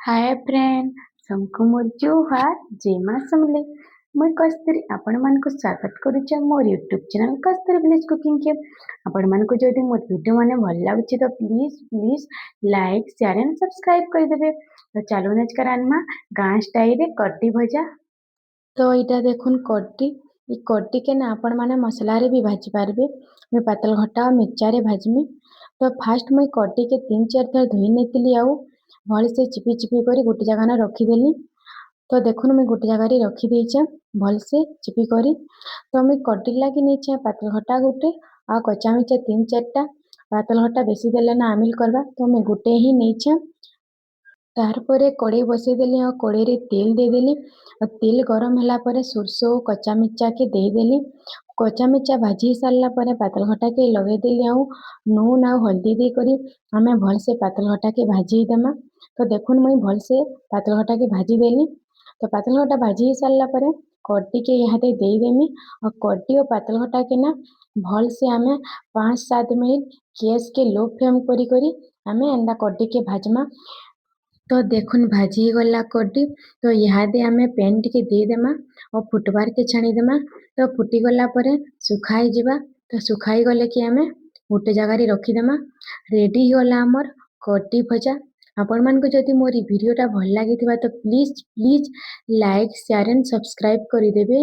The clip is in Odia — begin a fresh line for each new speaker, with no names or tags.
ହାଏ ଫ୍ରେଣ୍ଡ, ସମକୁ ମୋର ଜୁହାର, ଜୟ ମା ସମଲେଇ। ମୁଇଁ କସ୍ତୁରୀ ଆପଣମାନଙ୍କୁ ସ୍ୱାଗତ କରୁଛେ ମୋର ୟୁଟ୍ୟୁବ୍ ଚ୍ୟାନେଲ୍ କସ୍ତୁରୀ ଭିଲେଜ୍ କୁକିଂକେ। ଆପଣମାନଙ୍କୁ ଯଦି ମୋର ଭିଡ଼ିଓ ମାନେ ଭଲ ଲାଗୁଛି ତ please please like, share and subscribe କରିଦେବେ। ତ ଚାଲୁନ୍, ଆଜକା ରାନ୍ଧମା ଗାଁ ଷ୍ଟାଇଲରେ କଡ୍ଡି ଭଜା। ତ ଏଇଟା ଦେଖୁନ୍ କଡ୍ଡି। ଇ କଡ୍ଡିକେ ନା ଆପଣମାନେ ମସଲାରେ ବି ଭାଜି ପାରବେ। ମୁଇଁ ପାତଲ ଘଟା ଆଉ ମିର୍ଚାରେ ଭାଜମି। ତ ଫାଷ୍ଟ ମୁଇଁ କଡ୍ଡିକେ ତିନ୍ ଚାରି ଥର ଧୋଇ ନେଇଥିଲି ଆଉ ଭଲସେ ଚିପି ଚିପି କରି ଗୋଟେ ଜାଗାନେ ରଖିଦେଲି। ତ ଦେଖୁନ୍, ମୁଇଁ ଗୋଟେ ଜାଗାରେ ରଖିଦେଇଛେ ଭଲସେ ଚିପି କରି। ତ ମୁଇଁ କଡ୍ଡି ଲାଗି ନେଇଛେ ପାତଲ ଘଟା ଗୋଟେ ଆଉ କଚା ମିର୍ଚା ତିନ୍ ଚାରିଟା। ପାତଲ ଘଟା ବେଶୀ ଦେଲେ ନା ଆମିଲ କରବା, ତ ମୁଇଁ ଗୋଟେ ହିଁ ନେଇଛେ। ତାର୍ ପରେ କଡ଼େଇ ବସେଇଦେଲି ଆଉ କଡ଼େଇରେ ତେଲ୍ ଦେଇଦେଲି ଆଉ ତେଲ୍ ଗରମ ହେଲା ପରେ ସୋରିଷ ଆଉ କଚା ମିର୍ଚାକେ ଦେଇଦେଲି। କଚା ମିର୍ଚା ଭାଜି ହେଇ ସାରିଲା ପରେ ପାତଲ ଘଟାକେ ଲଗେଇଦେଲି ଆଉ ନୁନ୍ ଆଉ ହଳଦୀ ଦେଇକରି ଆମେ ଭଲସେ ପାତଲ ଘଟାକେ ଭାଜି ଦେମା। ତ ଦେଖୁନ୍, ମୁଇଁ ଭଲସେ ପାତଲ ଘଟାକେ ଭାଜିଦେଲି। ତ ପାତଲ ଘଟା ଭାଜି ହେଇ ସାରିଲା ପରେ କଡ୍ଡିକେ ଇହାଦେ ଦେଇଦେମି ଆଉ କଡ୍ଡି ଆଉ ପାତଲ ଘଟାକେ ନା ଭଲସେ ଆମେ 5-7 ମିନିଟ୍ ଗ୍ୟାସ୍କେ ଲୋ ଫ୍ଲେମ୍ କରି କରି ଆମେ ଏନ୍ତା କଡ୍ଡିକେ ଭାଜମା। ତ ଦେଖୁନ୍, ଭାଜି ହେଇଗଲା କଡ୍ଡି। ତ ଇହାଦେ ଆମେ ପେନ୍ ଟିକେ ଦେଇଦେମା ଆଉ ଫୁଟବାରକେ ଛାଡ଼ିଦେମା। ତ ଫୁଟିଗଲା ପରେ ଶୁଖା ହେଇଯିବା। ତ ଶୁଖା ହେଇଗଲେ କି ଆମେ ଗୋଟେ ଜାଗାରେ ରଖିଦେମା। ରେଡି ହେଇଗଲା ଆମର୍ କଡ୍ଡି ଭଜା। ଆପଣମାନଙ୍କୁ ଯଦି ମୋର ଇ ଭିଡ଼ିଓଟା ଭଲ ଲାଗିଥିବା ତ please please like, share and subscribe କରିଦେବେ।